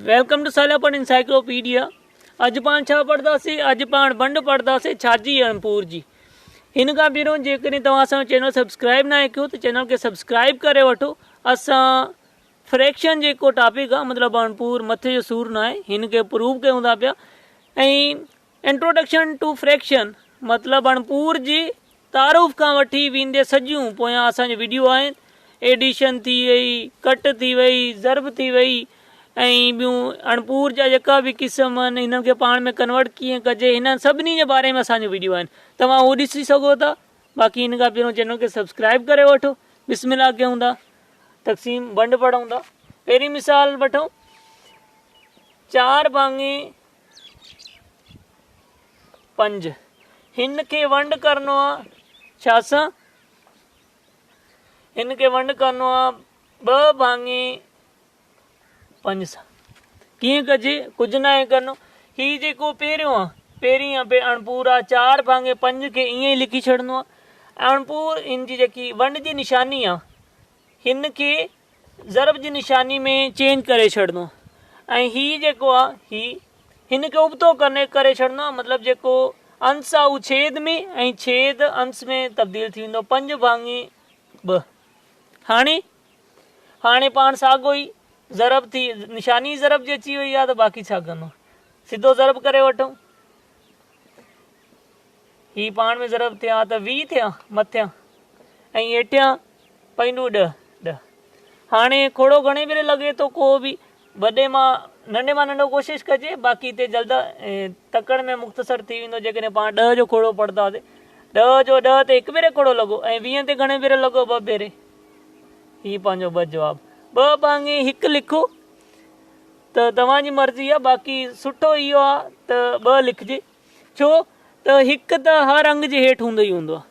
Welcome to سالياپڻ encyclopaedia. اڄ پاڻ ڇا پڙهنداسين؟ اڄ پاڻ ونڊ پڙهنداسين ڇاجي اڻپور جي. هن کان پهريون جيڪڏهن توهان اسان جو چينل سبسڪرائب ناهي ڪيو ته چينل کي سبسڪرائب ڪري وٺو. اسان فريڪشن جيڪو ٽاپڪ آهي مطلب اڻپور مٿي جو سور ناهي هن کي پروف ڪيون ٿا پيا ۽ انٽروڊڪشن ٽو فريڪشن مطلب اڻپور جي تعارف کان وٺي ويندي سڄيون پويان اسان جون وڊيو آهن ايڊيشن ٿي وئي ڪٽ ٿي وئي ضرب ٿي وئي ۽ ٻيون اڻپور جا جيڪا به قسم آهن انهن کي پاڻ ۾ ڪنورٽ ڪيئن ڪجي انهن سڀني جي باري ۾ اسان جون وڊيو آهن توهان اهو ڏسي سگهو ٿا باقي ان کان پهريون چينل کي سبسڪرائب ڪري وٺو بسم الله ڪيون ٿا تقسيم ونڊ پڙهون ٿا پهرين مثال وٺون چار ڀاڱي پنج. هن کي ونڊ ڪرڻو آ ڇا سان؟ هن کي ونڊ ڪرڻو آ ٻه ڀاڱي پنج سان. ڪيئن ڪجي؟ ڪجهه ناهي ڪرڻو. هي جيڪو پهريون آ، پهرين آ اڻپور آ، چار ڀاڱي پنج کي ائين ئي لکي ڇڏڻو آ. اڻپور ان جي جيڪي ونڊ جي نشاني آ، هن کي ضرب جي نشاني ۾ چينج ڪري ڇڏڻو ۽ هي جيڪو آ هي هن کي ابتو ڪرڻي ڪري ڇڏڻو آ مطلب جيڪو انس آ هو ڇيد ۾ ۽ ڇيد انس ۾ تبديل ٿي ويندو پنج ڀاڱي ٻه. هاڻي هاڻي پاڻ ساڳو ئي ضرب ٿي نشاني ضرب جي اچي وئي آ ته باقي ڇا ڪرڻو سڌو ضرب ڪري وٺون. هي پاڻ ۾ ضرب ٿيا ته 20 ٿيا مٿيان ۽ هيٺيان پنهنجو ڏهه ڏهه. هاڻي کوڙو گهڻي ڀيري لڳي ٿو ڪو به وڏي مان ننڍي مان ننڍو ڪوشش ڪجي باقي هتي جلد تڪڙ ۾ مختصر ٿي ويندو جيڪڏهن پاڻ ڏهه جو کوڙو پڙهنداسي ڏهه جو ڏهه تي هڪ ڀيري کوڙو لڳو ۽ ويهن تي گهڻي ڀيري لڳو ٻه ڀيري هي پنهنجو ٻه جواب ٻه ڀاڱي هڪ لکو ته توهان جي مرضي آهي باقي سٺو اهو آهي ته ٻه لکجي ڇو ته هڪ ته هر انگ جي هيٺ هوندو ئي هوندو آهي.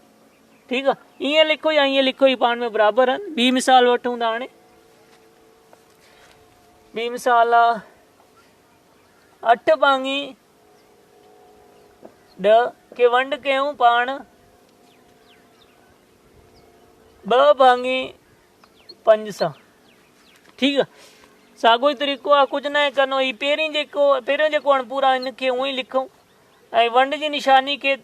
ٺيڪ آهي ائين لکو يا ائين لکو هي پاڻ ۾ برابر آهن. ٻي مثال وٺون ٿا هاڻي. ٻي مثال آ اٺ ڀاڱي ڏهه کي ونڊ ڪيون پاڻ ٻه ڀاڱي پنج سان. ٺيڪ آ ساڳو ئي طريقو آ ڪجهه ناهي ڪرڻو هي پهرين جيڪو پهريون جيڪو اڻپورا هن کي اونئن ئي لکون ۽ ونڊ جي نشاني کي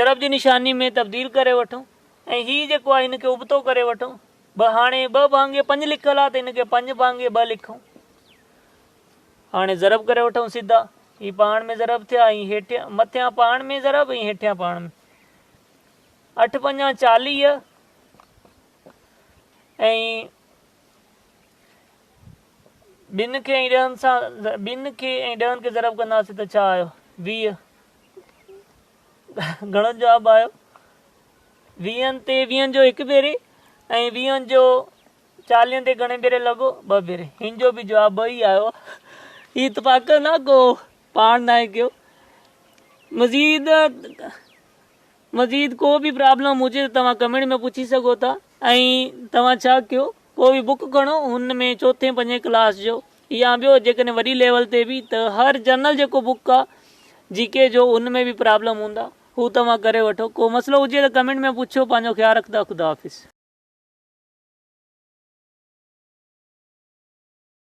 ضرب جي نشاني ۾ تبديل ڪري وٺون ۽ هي جيڪو آ هن کي ابتو ڪري وٺون ٻه هاڻي ٻه ڀاڱي پنج لکيل آ ته هن کي پنج ڀاڱي ٻه لکون هاڻي ضرب ڪري وٺون سڌا هي پاڻ ۾ ضرب ٿيا ۽ هيٺيان مٿيان پاڻ ۾ ضرب ۽ هيٺيان پاڻ ۾ اٺ پنجا 40 ۽ ٻن کي ۽ ڏهن سان ٻن کي ۽ ڏهن کي ضرب ڪنداسين ته ڇا آيو؟ 20. گهڻو جواب آيو؟ ويهن تي ويهن جو هڪ ڀيري ۽ ويهن جو چاليهن تي گهڻي ڀيري لڳو؟ ٻه ڀيري. هن جو به جواب ٻه ئي آيو. هي اتفاق نه ڪو پاڻ ناهي ڪيو. مزيد مزيد ڪو به پرابلم هجي ته توهان ڪمينٽ ۾ پڇي سگهو ٿا ۽ توهان ڇا ڪيو ڪو به بڪ کڻو هن ۾ چوٿين پنجين ڪلاس جو يا ٻيو جيڪڏهن وڏي ليول تي به ته هر جنرل جيڪو بڪ آ جي ڪي جو ان ۾ به پرابلم هوندا هو توهان ڪري وٺو ڪو مسئلو هجي ته ڪمينٽ ۾ پڇو پنهنجو خيال رکندا خدا حافظ.